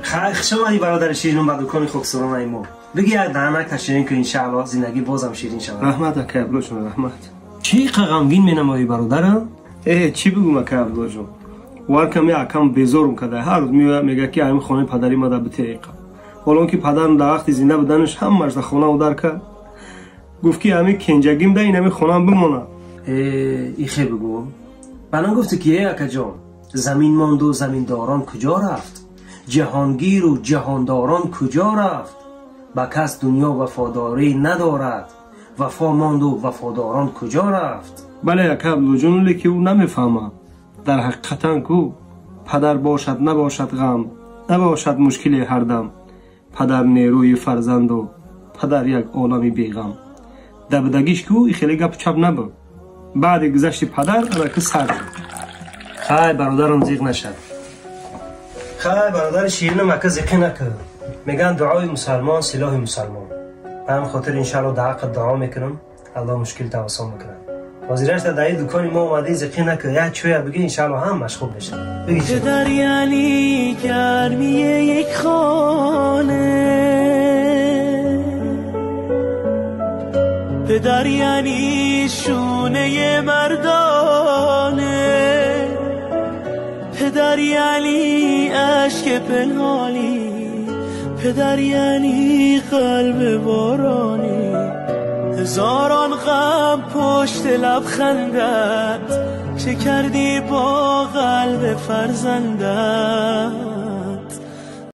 Хай, хуш омадӣ, бародари ширинум, ба дукони хоксоронаи мо. Биги, як даҳанака ширин кун, иншаалло зиндагӣ бозам ширин шавад. Раҳмат, акай Абдуллоҷон, раҳмат. Чӣ ғамгин менамоӣ, бародарам? Э, чӣ бигум, акай Абдуллоҷон, варкам я акам безорум када. Ҳар рӯз меояд, мега, ки ами хонаи падари ма да битеиқа, ҳолон ки падарам дар вақти зинда буданаш ҳамаш дар хона удар кард. Гуфт, ки ами кенҷагим да инами хонаам бимонад. Э, ихе бигӯ, банан гуфтӣ, ки э, акаҷон, замин монду заминдорон куҷо рафт, ҷаҳонгиру ҷаҳондорон куҷо рафт? Ба кас дунё вафодорӣ надорад, вафо монду вафодорон куҷо рафт? Бале, ака Абдуллоҷон, леки ӯ намефаҳмад. Дар ҳақиқатан ку падар бошад, набошад ғам, набошад мушкиле ҳардам. Падар нерӯи фарзанду падар як олами беғам. Дабдагиш ку и хеле гапу чап набуд. Баъди гузашти падар анаки сар шуд. Хай, бародарам, зиқ нашад. Хай, бародари ширинам, ака, зиқӣ накун. Мегӯянд, дуои мусалмон силоҳи мусалмон. Ба ҳамин хотир, иншаалло, дар ҳаққат дуо мекунам, Аллоҳ мушкилта осон мекунад. Ҳозирашта дар ин дукони мо омадӣ, зиқӣ накун, як чӯя бигӣ, иншаалло ҳамаш хуб мешавад. Бигӣ. پدر یعنی گرمی یک خانه، پدر یعنی شونه مردانه، پدر یعنی اشک پنهانی، پدر یعنی قلب بارانی. هزاران غم پشت لبخندت، چه کردی با قلب فرزندت؟